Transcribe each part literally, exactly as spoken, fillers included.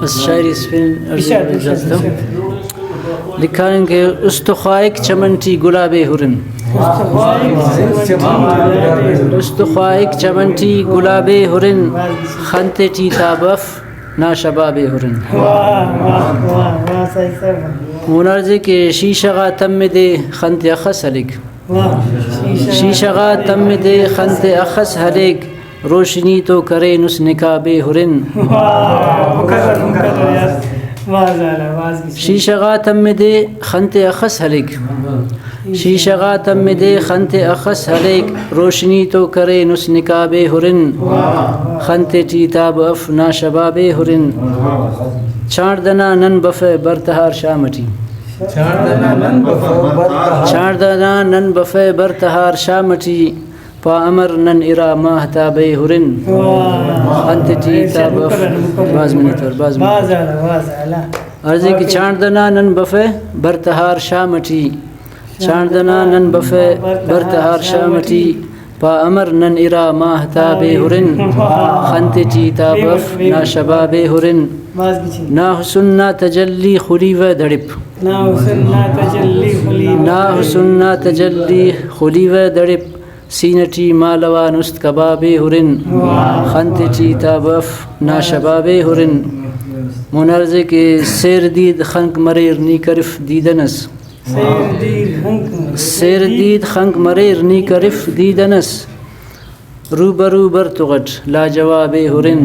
شاعری اسپین عرض ارشاد، ارشاد، اجازت ہم۔ ارشاد۔ لکھارن کہ است خواہک چمن ٹی گلابے ہرن۔ است خواہک چمن ٹی گلابے ہرن، خن تیٹی تاب اف نا شبابے ہرن۔ واہ، واہ، واہ، واہ، صحیح، صحیح۔ مونارزے کہ شیشہ غا تم دے خن تے اخس ہلیک۔ واہ۔ شیشہ غا تم دے خن تے اخس ہلیک، روشنی تو کرینس نقابے ہرن۔ واہ، مکرر، مکرر یار۔ بھاز اعلیٰ، بھاز گچین۔ شیشہ غا تم دے خن تے اخس ہلیک۔ شیشہ غا تم دے خن تے اخس ہلیک، روشنی تو کرینس نقابے ہرن۔ خن تیٹی تاب اف نا شبابے ہرن۔ چانڑدہ نا نن بفہ بر تہار شام ٹی۔ چانڑدہ نا نن بفہ بر تہار۔ چانڑدہ نا نن بفہ بر تہار شام ٹی، پا امر نن ارا ماہتابے ہرن۔ واہ۔ خن تیٹی تاب اف۔ بھاز منت وار، بھاز منت وار۔ بھاز اعلیٰ، بھاز اعلیٰ۔ عرض کہ چانڑدہ نا نن بفہ بر تہار شام ٹی، چانڑدہ نا نن بفہ بر تہار شام ٹی، پا امر نن ارا ماہتابے ہرن۔ خن تیٹی تاب اف نا شبابے ہرن۔ نا حسن نا تجلی خلیوہ دڑپ۔ نا حسن نا تجلی خلیوہ۔ نا حسن نا تجلی خلیوہ دڑپ، سینہ ٹی مالوان است کبابے ہرن۔ خن تیٹی تاب اف نا شبابے ہرن۔ مونارزے کہ سیر دید خنک مریر نی کرف دیدن اس۔ سیر دید خنک مریر۔ سیر دید خنک مریر نی کرف دیدن اس۔ روبرو بر تغٹ لاجوابے ہرن۔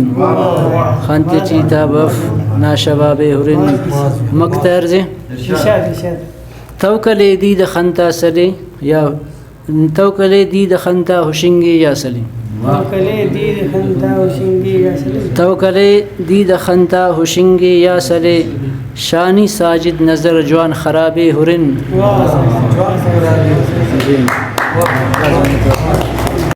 خن تیٹی تاب اف نا شبابے ہرن۔ مکتہ عرض ءِ۔ ارشاد، ارشاد۔ توکل ءِ دید خن تا سلے یا توکل ءِ دید خن تا ہشنگے یا سلے۔ توکل ءِ دید خن تا ہشنگے یا سلے۔ توکل ءِ دید خن تا ہشنگے یا سلے۔ شانی ساجد نظر جوان خرابے ہرن۔ واہ۔